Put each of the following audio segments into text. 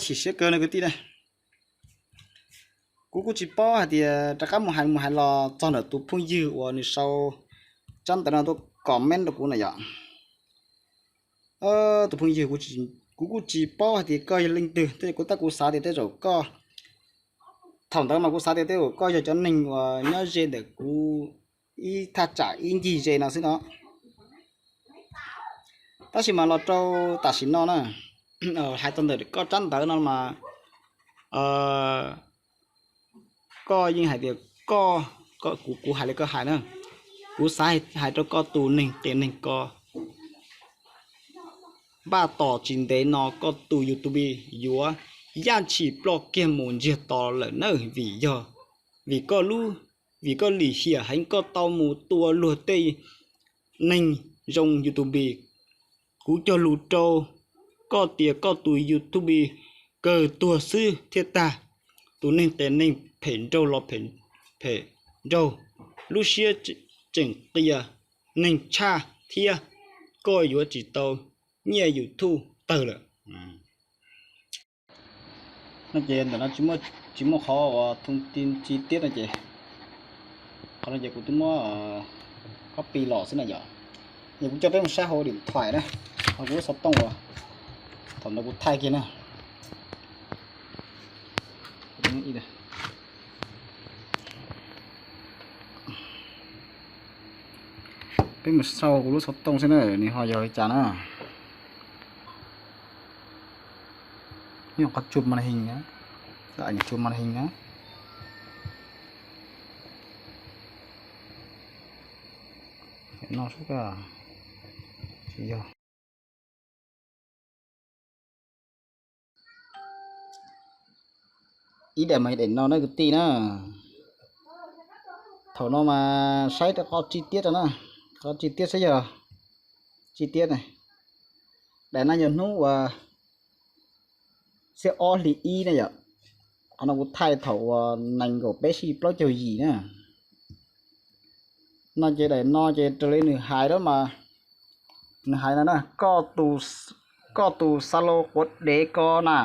Chim siab kawg no kwv tij na. Kuv kuj tsis paub hais tias rov qab mus hais mus hais los txog ntawm tus phooj ywg uas nws sau tsab ntawv no tuaj comment rau kuv na yom. Tus phooj ywg, kuv kuj tsis paub hais tias koj yog leej twg, tej kuv tab kuv xav tias tej zaum koj, thaum ntawd mas kuv xav tias tej zaum koj yog cov neeg uas nyob ze ntawm kuv ib thaj tsam ib ncig ze no xwb no. Tab sis mas los rau tam sim no na, hais txog ntawm koj tsab ntawv no mas koj yeej hais tias koj, kuv, kuv hais li koj hais na, kuv xav hais rau koj tus neeg qias neeg ko, npaj tos tsis ntev no koj tus YouTube yuav yaj tshis ploj kiag mus ntsiag to lawm nawb, vim yog, vim koj lub, vim koj lim hiam heev, koj tau mus tua luag tej neeg zoo YouTube. Kuv cog lus rau koj tias koj tus YouTube kawg tuag xwb thiaj tag. Tus neeg qias neeg phem nraug los phem nraug, lub siab tseem qias neeg tshaj thiab, koj yuav tsis tau nyiaj YouTube tawg lawm. No ces ntawm no tsis muaj qhov uas thoo ti tiab no ces, qhov no ces kuv twb muab copy los xwb na yom. Ces kuv coj peb mus saib hauv điện thoại na, hauv kuv lub xov tooj uas thaum ntawd kuv thaij kiag na. Peb mus sau kuv lub xov tooj xwb na, nws ho yog li cas na. Nyuam qhuav tsuas màn hình na, tsuas màn hình na. No xwb, tsis yog. Ib daim mas daim no na kwv tij na. Thaum no mas saib rau qhov chi tiết rau na, qhov chi tiết saib yog chi tiết na. Daim no yog hnub uas xiab ob hli ib na yom. Qhov no kuv thaij thaum uas nees nkaum peb sij plaub caug yim na. No ces daim no ces raws li nws hais lawm mas, nws hais no na, koj tus Zalo quav dev ko na,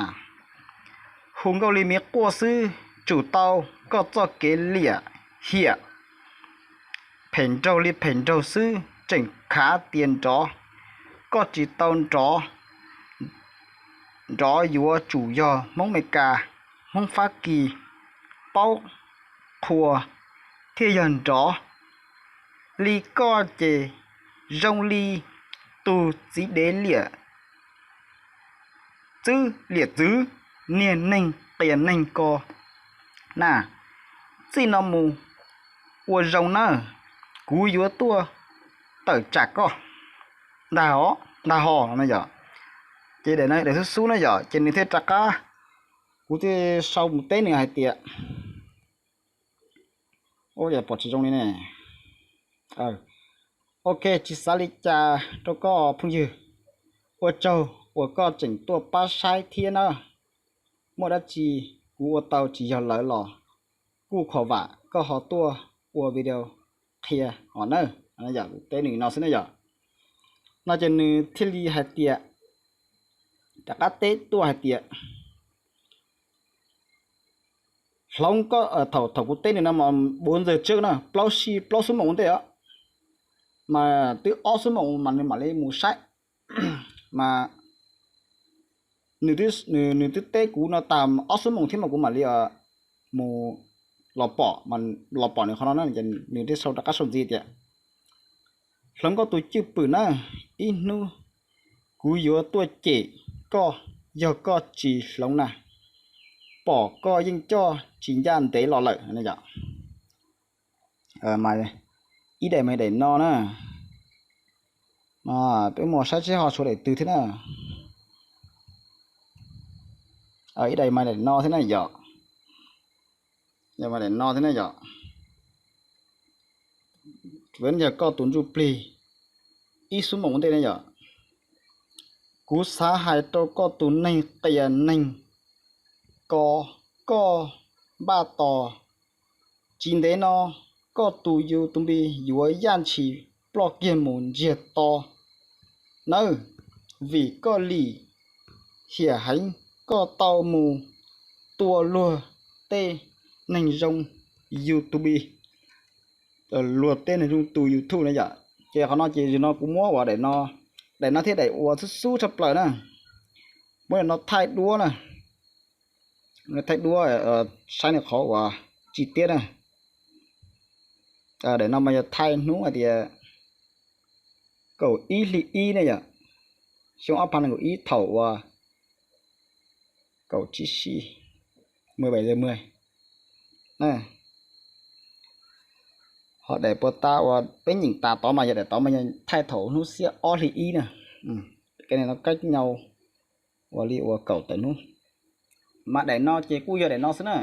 hu nkauj li me quaj xwb, tsum tau koj txoj kev liam hiam, phem nraug li phem nraug xwb, tseem khav tias nrov, koj tsis tau nrov, nrov yuav tsum yog Hmoob Amelikas, Hmoob Fab Kis paub qhua thiaj yog nrov. Li koj ces zoo li tus txiv dev liam txwb liam txwv, niag neeg qias neeg ko na. Txij no mus ua zoo nawb, kuv yuav tuaj tawm tsam koj ntag os, ntag hos no yom. Ces daim no daim xub xub na yom, ces nws thiaj rov qab, kuv thiaj sau mus teb nws hais tias, ua cas pom tsis zoo li ne. Ok, tsis xav li cas rau koj phooj ywg. Ua tsaug uas koj tseem tuaj pab saib thiab na. Muaj dab tsi kuv ua tau tsis yog lawv los kuj khuv vam koj ho tuaj ua video qhia os na. Yog kuv teb nws no xwb na yom. No ces nws thiaj li hais tias, rov qab teb tuaj hais tias, hloov koj, thaum, thaum kuv teb nws no mas bốn giờ trước na, plaub sij plaub xuab moos ua ntej os, mas twb ob xuab moos mas nws mam li mus saib. Mas nws twb teb kuv no tag ob xuab moos thiab mas kuv mam li mus los pom, los pom nws qhov no na, nws thiaj sau rov qab sau ntxiv tias, hloov koj tus cwj pwm na, ib hnub kuv yuav tuaj cem koj, yog koj tsis hloov na, pom koj yeej coj tsis ncaj ntev los lawm. Ib daim mas daim no na, peb mus saib seb ho tshuav daim twg thiab na. Ib daim mas daim no thiab na yom. Daim mas daim no thiab na yom. Yog koj tus ntsuj plig ib xuab moos ua ntej na yom. Kuv xav hais rau koj tus neeg qias neeg ko, koj npaj tos tsis ntev no koj tus YouTube yuav yaj ntshis ploj kiag mus ntsiag to nawb, vim koj lim hiam heev, koj tau mus tua luag tej neeg zoo YouTube, luag tej neeg zoo tus YouTube na yom. Ces qhov no ces zaum no kuv muab uas daim no, daim no thiab daim uas xub xub tshaj plaws na, muab daim no thaij duab na, thaij duab, saib nws qhov uas chi tiab na. Daim no mas yog thaij hnub hais tias kaum ib hli ib ne yom, xyoo ob phav nees nkaum ib thaum uas kaum tsib si, mười bảy giờ mười. Ho daim puag ta uas peb nyeem tas tod mas yog daim tod mas yog thaij thaum hnub xiab ob hli ib na. Kev no kaj nyau uas li uas kaum tawm hnub. Mas daim no ces kuj yog daim no xwb na.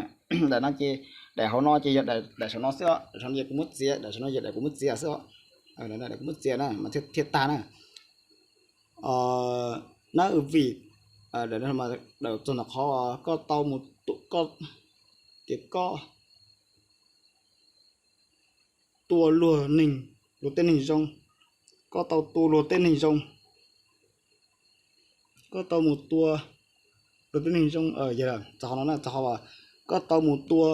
Daim no ces, daim hauv no ces yog daim saum no xwb os, daim saum no ces kuv muab txiav, daim saum no yog daim kuv muab txiav xwb os. Daim kuv muab txiav na mas thiaj tag na. Nab vim, daim txog ntawm qhov koj tau mus, koj, tias koj tua luag neeg, luag tej neeg zoo, koj tau tua luag tej neeg zoo, koj tau mus tua luag tej neeg zoo, txog qhov no, txog qhov koj tau mus tua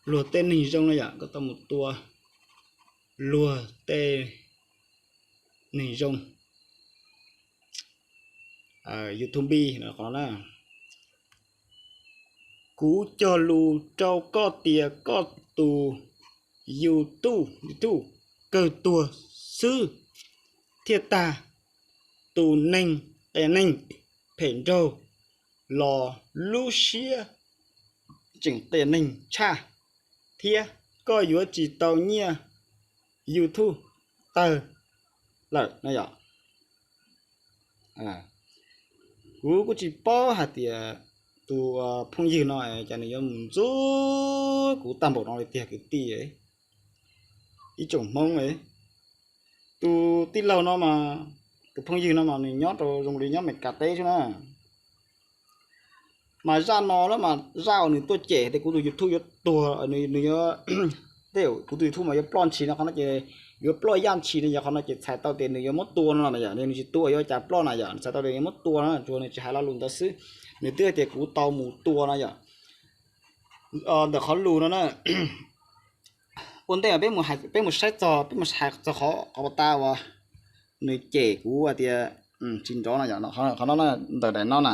luag tej neeg zoo na yom, koj tau mus tua luag tej neeg zoo YouTube no na. Kuv cog lus rau koj tias koj tus YouTube, YouTube kawg tuag xwb thiaj tag. Tus neeg qias neeg phem nraug los lub siab tseem qias neeg tshaj, thiab koj yuav tsis tau nyiaj YouTube tawg lawm no yom. Kuv kuj tsis paub hais tias tus phooj ywg no cas nws yuav mus ntxub kuv tag npaum no li tiag kwv tij, ib tsoom Hmoob. Tus tij laug no mas, tus phooj ywg no mas nws nyob rau zoo li nyob Meskas teb xwb na. Mas zaj no na mas zaj uas nws tuaj cem tias kuv tus YouTube yuav tuag, nws yuav, tej kuv tus YouTube mas yuav ploj ntshis no, qhov no ces yuav ploj yaj ntshis no yom, qhov no ces txhais tau tias nws yuav muab tua no na yom, nws tsis tua yuav cas ploj na yom, nws txhais tau tias yuav muab tua no, tsuas nws tsis hais lo lus ntawd xwb. Nws twb hais tias kuv tau mus tua no yom. Ntawm qhov lus no na, ua ntej peb mus saib txog, peb mus hais txog qhov, qhov tas uas nws cem kuv hais tias tsis nrov no yom, qhov no, ntawm daim no na,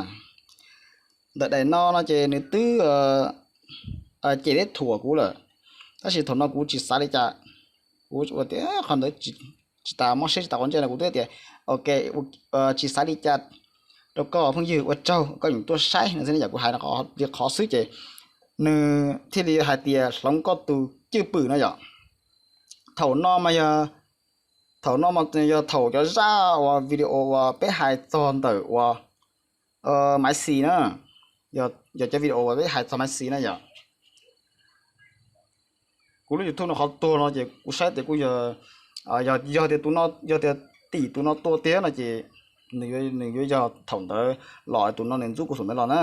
ntawm daim no no ces nws twb cem thiab thuam kuv lawm, tab sis thaum no kuv tsis xav li cas. Kuv ua tias qhov ntawd tsis tas mob siab tsis tas quav ntsej no kuv twb tias ok, tsis xav li cas rau koj phooj ywg, ua tsaug koj yeej tuaj saib no xwb na yom. Kuv hais li qhov xwb ces nws thiaj li hais tias hloov koj tus cwj pwm no yom. Thaum no mas yog, thaum no mas yog thaum cov zaj uas video uas peb hais txog ntawm uas Maiv Xis na, yog cov video uas peb hais txog Maiv Xis na yom. Kuv lub YouTube no qhov tuag no ces kuv saib tias kuj yog, yog tias tus no, yog tias tim tus no tua tiag no ces nws yuav yog thaum ntawd los, tus no nws ntxub kuv thaum ntawd los na.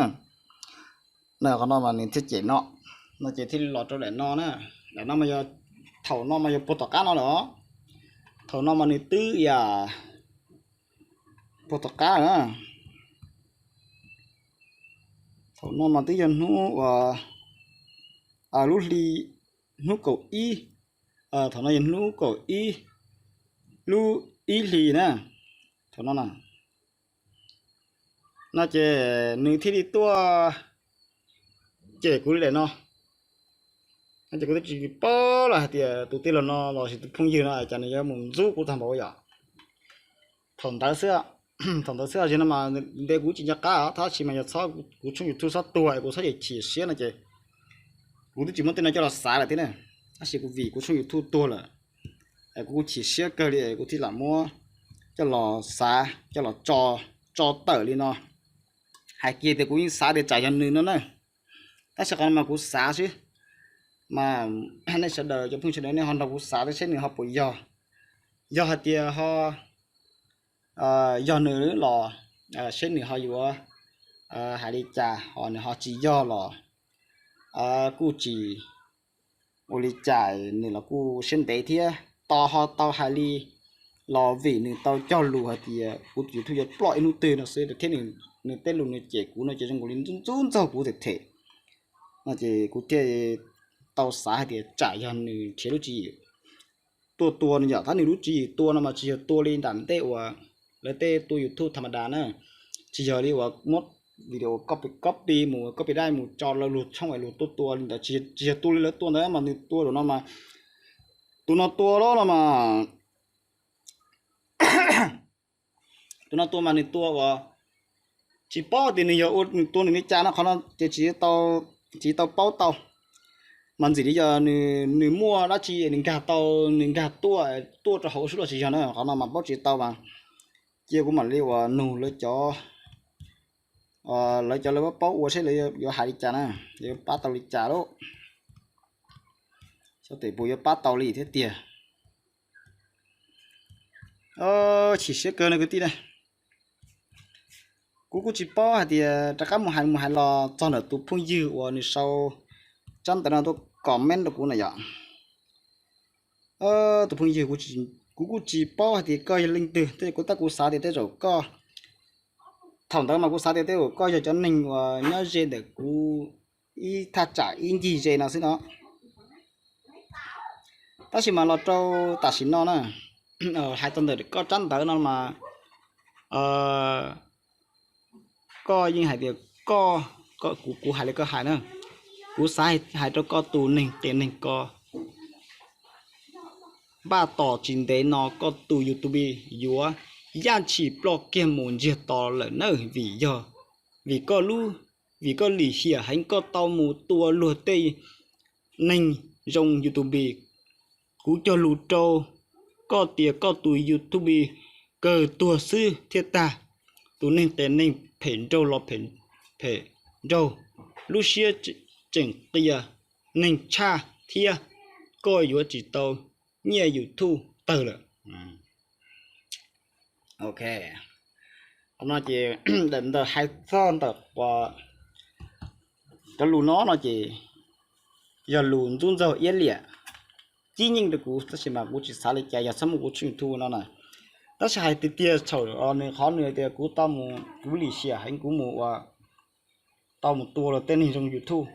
Qhov no mas nws thiaj cem no, no ces thiaj li los rau daim no na. Daim no mas yog, thaum no mas yog puag tom qab no lawm. Thaum no mas nws twb yam puag tom qab lawm na. Thaum no mas twb yog hnub uas, lub hli, hnub kaum ib, thaum no yog hnub kaum ib, lub ib hlis na, thaum no na. No ces nws thiaj li tuaj cem kuv li daim no. No ces kuv twb tsis paub los hais tias tus tij laug no los sis tus phooj ywg no cas nws yuav mus ntxub kuv tag npaum yom. Thaum ntawd xwb, thaum ntawd xwb, zaum no mas ntev kuv tsis nco qab, tab sis mas yog txhob kuv tshooj YouTube txhob tuag es kuv txhob chim siab no ces kuv twb tsis muab tej no coj los xav lawm thiab na. Tab sis kuv, vim kuv tshooj YouTube tuag lawm es kuv kuj chim siab kawg li es kuv thiaj lam muab coj los xav, coj los tso tawm li no. Hais kiag tias kuv yeej xav tias tsam yog nws no na, tab sis qhov no mas kuv xav xwb. Mas nej sawv daws cov phooj sawv daws nej ho nrog kuv xav thiab seb nws ho puas yog. Yog hais tias ho yog nws los seb nws ho yuav hais li cas, ho nws ho tsis yog los kuj tsis ua li cas, nws los kuj siab ntev thiab. Tos ho tau hais li los vim nws tau cog lus hais tias kuv tus YouTube yuav ploj ib hnub twg no xwb thiab nws tej lus nws cem kuv no ces zoo nkaus li ntxub ntxub ntxaug kuv them them no ces kuv thiaj tau xav hais tias tsam yog nws nrhiav lub tswv yim tua tua nws yom. Tab nws lub tswv yim tua no mas tsis yog tua li nram ntej uas lawv tej tua YouTube tham ma das na, tsis yog li uas muab video copy copy mus copy dai mus tso lawv luag tshooj es luag tua tua li ntawd, tsis yog tua li lawv tua ntawd mas nws tua lawm no mas, tus no tua lawm no mas, tus no tua mas nws tua uas tsis paub tias nws yog ua nws tua nws li cas no, qhov no ces tsis tsis tau paub tau. Mas ntxim li yog nws muaj dab tsi nws nkag tau, nws nkag tuaj tuaj rau hauv sub los tsis yog na, qhov no mas paub tsis tau mas cia kuv mam li uas nug lawv cov, lawv cov lawv paub paub ua seb lawv yuav hais li cas na, lawv yuav pab tau li cas lauj, xyov tes puas yuav pab tau li thiab tiag. Chim siab kawg no kwv tij na. Kuv kuj tsis paub hais tias rov qab mus hais mus hais los txog ntawm tus phooj ywg uas nws sau tsab ntawv no tuaj comment rau kuv na yom. Tus phooj ywg, kuv kuj tsis paub hais tias koj yog leej twg, tej kuv tab kuv xav tias tej zaum koj, thaum ntawd mas kuv xav tias tej zaum koj yog cov neeg uas nyob ze ntawm kuv ib thaj tsam ib ncig ze no xwb no. Tab sis mas los rau tam sim no na, hais txog ntawm koj tsab ntawv no mas koj yeej hais tias koj, kuv hais li koj hais na, kuv xav hais rau koj tus neeg qias neeg ko, npaj tos tsis ntev no koj tus YouTube yuav yaj tshis ploj kiag mus ntsiag to lawm nawb, vim yog, vim koj lub, vim koj lim hiam heev koj tau mus tua luag tej neeg zoo YouTube. Kuv cog lus rau koj tias koj tus YouTube kawg tuag xwb thiaj tag. Tus neeg qias neeg phem nraug los phem nraug, lub siab tseem qias, neeg tshaj thiab, koj yuav tsis tau nyiaj YouTube tawg lawm. Ok, qhov no ces daim ntawd hais txog ntawm cov lus no no ces yog lus ntxub ntxaug iab liam cib nyeej rau kuv, tab sis mas kuv tsis xav li cas yog txhob muaj kuv tshooj YouTube no na. Tab sis hais tiag tiag thaum nws qhov nws tias kuv tau mus, kuv lim hiam heev kuv mus ua, tau mus tua los tej neeg zoo YouTube,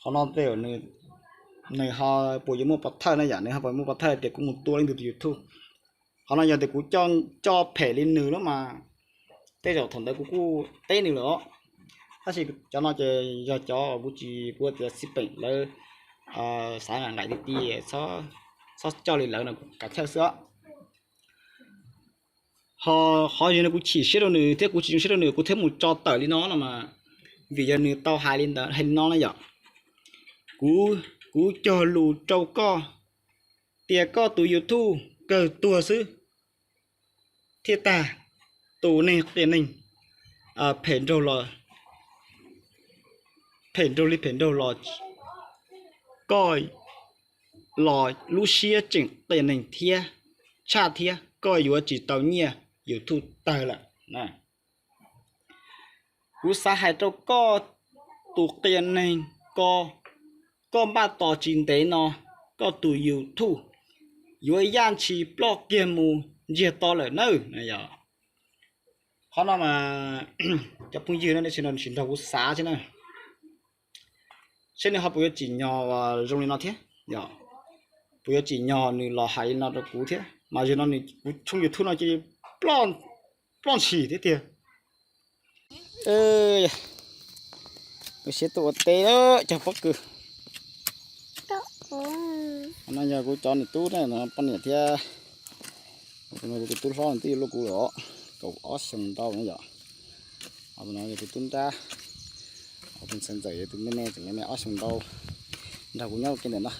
qhov no tej nws ho puas yuav muaj pov thawj na yom, nws ho puas muaj pov thawj tias kuv mus tua leej twg tus YouTube. Qhov no yog tias kuv coj phem li nws lawm mas tej zaum thaum ntawd kuv kuj teb nws lawm os. Tab sis cov no ces yog cov kuv tsis, kuv tias xij peem lawv xav nqaim nqaim ti ti, txhob coj li lawv no kuv kav chawj xwb os. Ho qhov yog no kuv chim siab rau nws thiab kuv tsis zoo siab rau nws kuv thiaj mus tso tawm li no no mas, vim yog nws tau hais li ntawd hais li no na yom. Kuv, kuv cog lus rau koj tias koj tus YouTube kawg tuag xwb thiaj tag. Tus neeg qias neeg, phem nraug los, phem nraug li phem nraug los, koj los lub siab tseem qias neeg thiab, tshaj thiab, koj yuav tsis tau nyiaj YouTube tawg lawm. Kuv xav hais rau koj tus qias neeg ko, koj npaj tos tsis ntev no koj tus YouTube yuav yaj ntshis ploj kiag mus ntsiag to lawm nawb. Qhov no mas cov phooj ywg no tsis nrog kuv xav thiab na, seb nws ho puas yuav tsim nyog zoo li no thiab, puas yuav tsim nyog nws los hais li no rau kuv thiab. Mas zaum no nws, kuv tshooj YouTube no cia li ploj ntshis thiab tiag. Kuv siab tuaj ua teb lawm cov pob kws. No yog kuv cov niam tub na, poj niam thiab. Tus no kuv tus tub hlob nws twb yuav luaj kuv lawm os, kaum ob xyoos ntau no yom. Ho tus no yog tus tub nrab, ho tus ntxhais ntxawm yog tus me me tseem me me ob xyoos ntau, nrog kuv nyob ua ke ntawm no.